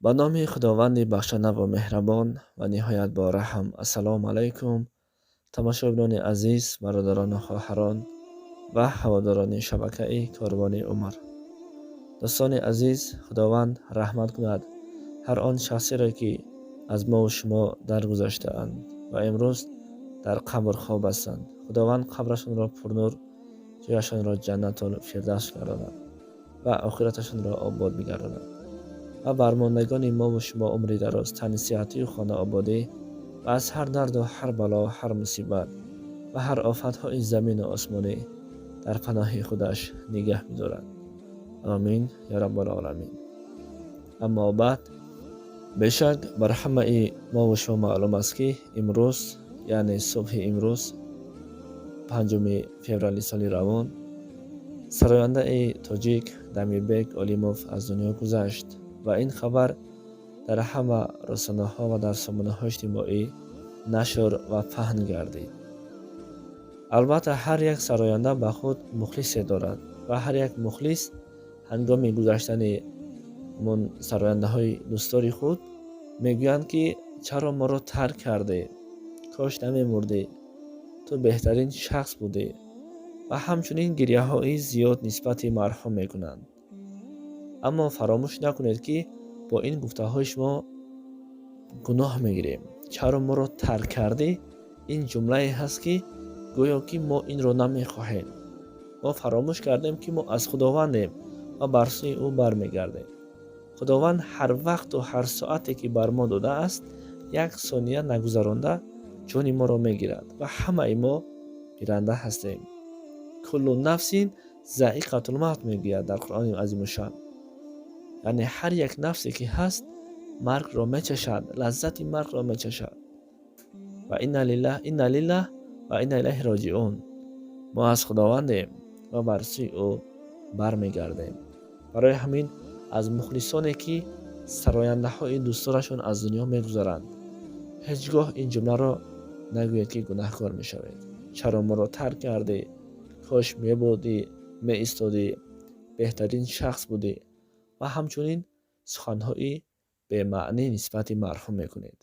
Ба номи Худованди бахшанда ва меҳрабон ва ниҳоят бораҳм. Ассалому алайкум, тамошобинони азиз, бародарону хоҳарон ва ҳаводорони шабакаи Корвони Умр. Дӯстони азиз, Худованд раҳмат кунад ҳар он шахсеро, ки аз мову шумо даргузаштаанд ва имрӯз дар қабр хоб ҳастанд. Худованд қабрашонро пурнур, ҷояшонро Ҷаннатул Фирдавс гардонад ва охираташонро обод бигардонад ва бармондагони мову шумо умри дароз, тани сиҳатию хонаободӣ ва аз ҳар дарду ҳар бало, ҳар мусибат ва ҳар офатҳои замину осмонӣ дар паноҳи худаш нигаҳ бидорад. Омин ё Раббалоламин. Аммо баъд, бешак бар ҳамаи мову шумо маълум аст, ки имрӯз, яъне субҳи имрӯз, 5 феврали соли равон, сарояндаи тоҷик Дамирбек Олимов аз дунё гузашт ва ин хабар дар ҳама расонаҳо ва дар сомонаҳои иҷтимоӣ нашр ва паҳн гардид. Албатта, ҳар як сароянда ба худ мухлисе дорад ва ҳар як мухлис ҳангоми гузаштани ҳамон сарояндаҳои дӯстдори худ мегӯянд, ки чаро моро тарк кардӣ, кош намемурдӣ, ту беҳтарин шахс будӣ, ва ҳамчунин гиряҳои зиёд нисбати марҳум мекунанд. Аммо фаромӯш накунед, ки бо ин гуфтаҳои шумо гуноҳ мегирем. «Чаро моро тарк кардӣ» — ин ҷумлае ҳаст, ки гӯё ки мо инро намехоҳем. Мо фаромӯш кардем, ки мо аз Худовандем ва бар сӯи ӯ бармегардем. Худованд ҳар вақту ҳар соате, ки бар мо додааст, як сония нагузаронда ҷони моро мегирад ва ҳамаи мо миранда ҳастем. «Куллу нафсин заиқатул мавт» мегӯяд дар Қуръони азимушшаън, яъне ҳар як нафсе, ки ҳаст, маргро мечашад, лаззати маргро мечашад. Ва инна лиллаҳ, инна лиллаҳ ва инна илайҳи роҷиун. Мо аз Худовандем ва бар сӯи ӯ бармегардем. Барои ҳамин аз мухлисоне, ки сарояндаҳои дӯстдорашон аз дунё мегузаранд, ҳеҷ гоҳ ин ҷумларо нагӯед, ки гунаҳкор мешавед: «Чаро моро тарк кардӣ? Кош мебудӣ, меистодӣ, беҳтарин шахс будӣ», ва ҳамчунин суханҳои бемаънӣ нисбати марҳум мекунед.